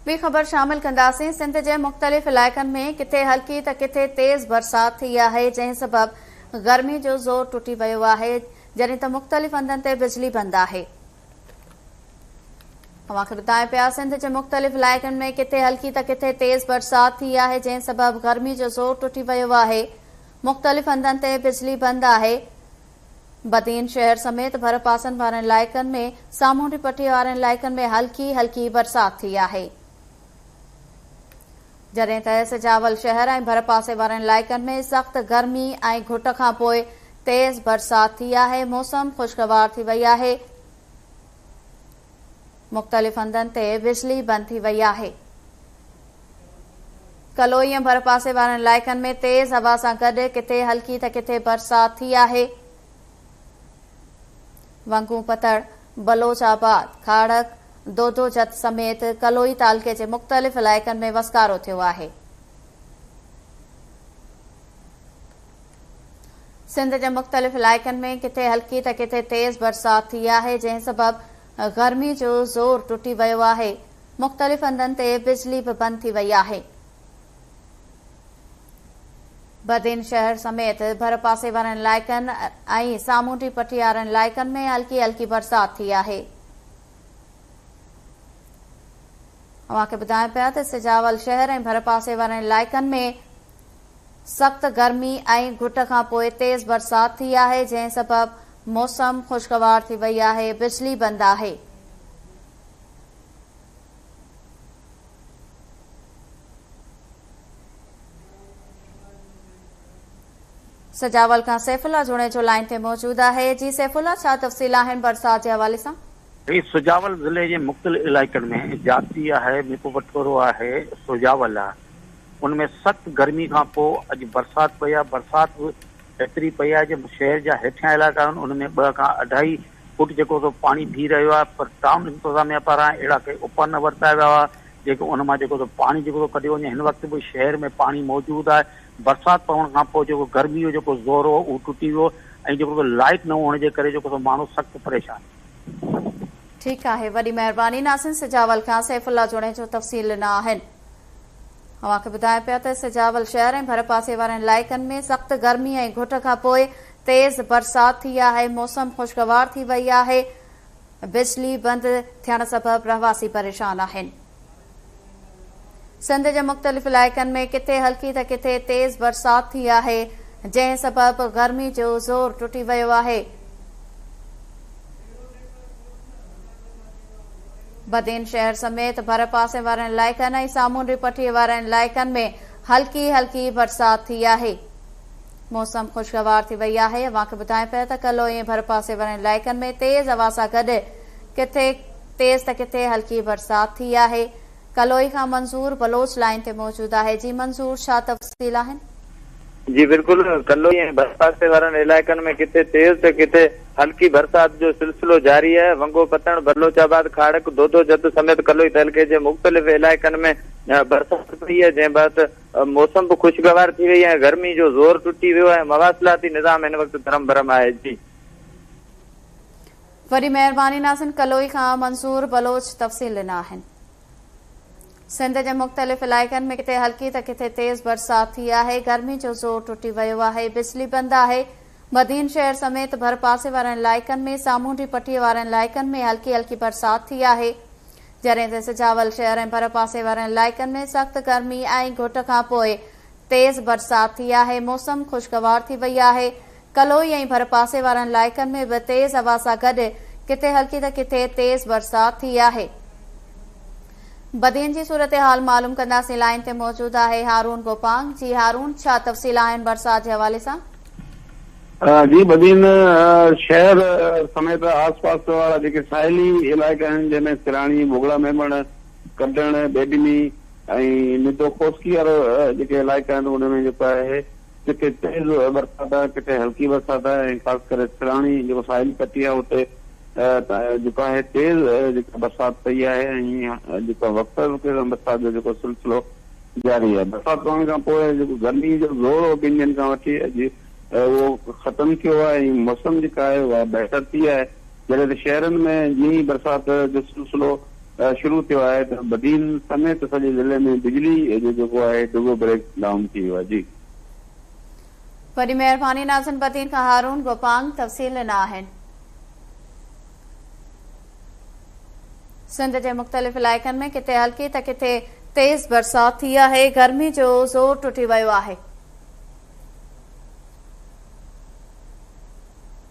ٻي خبر شامل ڪنداسين، سنڌ جي مختلف علائقن ۾ ڪٿي هلڪي ته ڪٿي تيز برسات ٿي آهي، جنهن سبب گرمي جو زور ٽٽي ويو آهي، جڏهن ته مختلف هنڌن تي بجلي بند آهي. اوهان کي ٻڌايون پيا سنڌ جي مختلف علائقن ۾ ڪٿي هلڪي ته ڪٿي تيز برسات ٿي آهي، جنهن سبب گرمي جو زور ٽٽي ويو آهي، مختلف هنڌن تي بجلي بند آهي. بدين شهر سميت ڀرپاسن وارن علائقن ۾ سامونڊي پٽي وارن علائقن ۾ هلڪي هلڪي برسات ٿي آهي. جڏهن ته سجاول شهر ۽ ڀرپاسي وارن علائقن ۾ سخت گرمي ۽ گهٽ کانپوء تيز برسات ٿي آهي، موسم خوشگوار ٿي وئي آهي، مختلف هنڌن تي بجلي بند ٿي وئي آهي. ڪلوئي ۽ ڀرپاسي وارن علائقن ۾ تيز هوا سان گڏ ڪٿي هلڪي ته ڪٿي برسات ٿي آهي. ونگون پتڙ، بلوچ آباد، کاڙڪ، دودو جت سميت ڪلوئي تعلقي جي مختلف علائقن ۾ وسڪارو ٿيو آهي. سنڌ جي مختلف علائقن ۾ ڪٿي هلڪي ته ڪٿي تيز برسات ٿي آهي، جنهن سبب گرمي جو زور ٽٽي ويو آهي. مختلف هنڌن تي بجلي به بند ٿي وئي آهي. بدين شهر سميت ڀرپاسي وارن علائقن ۽ سامونڊي پٽي وارن علائقن ۾ هلڪي هلڪي برسات ٿي آهي. اوهان کي ٻڌايون پيا ته سجاول شهر ۽ ڀرپاسي وارن علائقن ۾ سخت گرمي ۽ گهٽ کان پوء تيز برسات ٿي آهي، جنهن سبب موسم خوشگوار ٿي وئي آهي، بجلي بند آهي. سجاول کان سيف الله جوڻيجو لائين تي موجود آهي. جي سيف الله ڇا تفصيل آهن برسات جي حوالي سان؟ هي سجاول ضلعي جي مختلف علائقن ۾ جاتي آهي، ميرپور بٺورو آهي، سجاول آهي ان ۾ سخت گرمي کان پوء اڄ برسات پئي آهي، برسات به ايتري پئي آهي جو شهر جا هيٺيان علائقا آهن ان ۾ ٻه کان اڍائي فوٽ جيڪو سو پاڻي بيهي رهيو آهي پر ٽائون انتظاميا پاران اهڙا ڪي اپاء نه ورتا ويا هئا جيڪي ان مان جيڪو سو پاڻي جيڪو سو ڪڍيو وڃي هن وقت به شهر ۾ پاڻي موجود آهي برسات پوڻ کان پوء جيڪو گرمي جو جيڪو زور هو اهو ٽٽي ويو ۽ جيڪو سو لائيٽ نه هئڻ جي ڪري جيڪو سو ماڻهو سخت پريشان. ٺيڪ آهي وڏي مهرباني ناصر سجاول کان سيف الله جوڻيجو تفصيل ڏنا آهن. اوهان کي ٻڌايان پيا ته سجاول شهر ۽ ڀرپاسي وارن علائقن ۾ سخت گرمي ۽ گهٽ کان پوء تيز برسات ٿي آهي، موسم خوشگوار ٿي وئي آهي، بجلي بند ٿيڻ سبب رهواسي پريشان آهن. سنڌ جي مختلف علائقن ۾ ڪٿي هلڪي ته ڪٿي تيز برسات ٿي آهي، جنهن سبب گرمي جو زور ٽٽي ويو آهي. بدين شهر سميت ڀرپاسي وارن علائقن ۽ سامونڊي پٽي وارن علائقن ۾ هلڪي هلڪي برسات ٿي آهي. موسم خوشگوار ٿي وئي آهي. اوهان کي ٻڌايون پيا ته ڪلوئي ۽ ڀرپاسي وارن علائقن ۾ تيز هوا سان گڏ ڪٿي تيز ته ڪٿي هلڪي برسات ٿي آهي. ڪلوئي کان منظور بلوچ لائين تي موجود آهي. جي منظور ڇا تفصيل آهن؟ جي بلڪل ڪلوئي ۽ ڀرپاسي وارن علائقن ۾ ڪٿي تيز ته ڪٿي هلڪي برسات جو سلسلو جاري آهي، ونگو پتڻ، بلوچ آباد، کاڙڪ، دودو جت سميت ڪلوئي تعلقي جي مختلف علائقن ۾ برسات پئي آهي، جنهن بعد موسم به خوشگوار ٿي وئي ۽ گرمي جو زور ٽٽي ويو آهي، مواصلاتي نظام هن وقت درهم برهم آهي. جي. وڏي مهرباني ناظرين ڪلوئي کان منظور بلوچ تفصيل ڏنا آهن. سنڌ جي مختلف علائقن ۾ ڪٿي هلڪي ته ڪٿي تيز برسات ٿي آهي، گرمي جو زور ٽٽي ويو آهي، بجلي بند آهي، بدين شهر سميت ڀرپاسي وارن علائقن ۾ سامونڊي پٽي وارن علائقن ۾ هلڪي هلڪي برسات ٿي آهي، جڏهن ته سجاول شهر ۽ ڀرپاسي وارن علائقن ۾ سخت گرمي ۽ گهٽ کانپوء تيز برسات ٿي آهي، موسم خوشگوار ٿي وئي آهي، ڪلوئي ۽ ڀرپاسي وارن علائقن ۾ به تيز هوا سان گڏ ڪٿي هلڪي ته ڪٿي تيز برسات ٿي آهي. بدين جي صورتحال معلوم ڪنداسين لائين تي موجود آهي هارون گوپانگ جي هارون ڇا تفصيل آهن برسات جي حوالي سان؟ جي بدين شهر سميت آس پاس وارا جيڪي ساحلي علائقا آهن جنهن ۾ سراڻي، ڀوڳڙا ميمڻ، ڪڍڻ، بيڊمي ۽ ندو کوسڪي وارو جيڪي علائقا آهن ان ۾ جيڪو آهي ڪٿي تيز برسات آهي ڪٿي هلڪي برسات آهي ۽ خاص ڪري سراڻي جيڪو ساحلي پٽي آهي اتي جيڪو آهي تيز جيڪا برسات پئي آهي ۽ جيڪو وقفي وقفي سان برسات جو جيڪو سلسلو جاري آهي برسات پوڻ کان پوء جيڪو گرمي جو زور هو ٻن ڏينهن کان وٺي اڄ اهو ختم ٿيو آهي ۽ موسم جيڪا آهي اها بهتر ٿي آهي جڏهن ته شهرن ۾ جيئن ئي برسات جو سلسلو شروع ٿيو آهي ته بدين سميت سڄي ضلعي ۾ بجلي جو جيڪو آهي ڊگهو بريڪ ڊائون ٿي ويو آهي جي. وڏي مهرباني ناظرين بدين کان هارون گوپانگ تفصيل ڏنا آهن. سنڌ جي مختلف علائقن ۾ ڪٿي هلڪي ته ڪٿي تيز برسات ٿي آهي گرمي جو زور ٽٽي ويو آهي.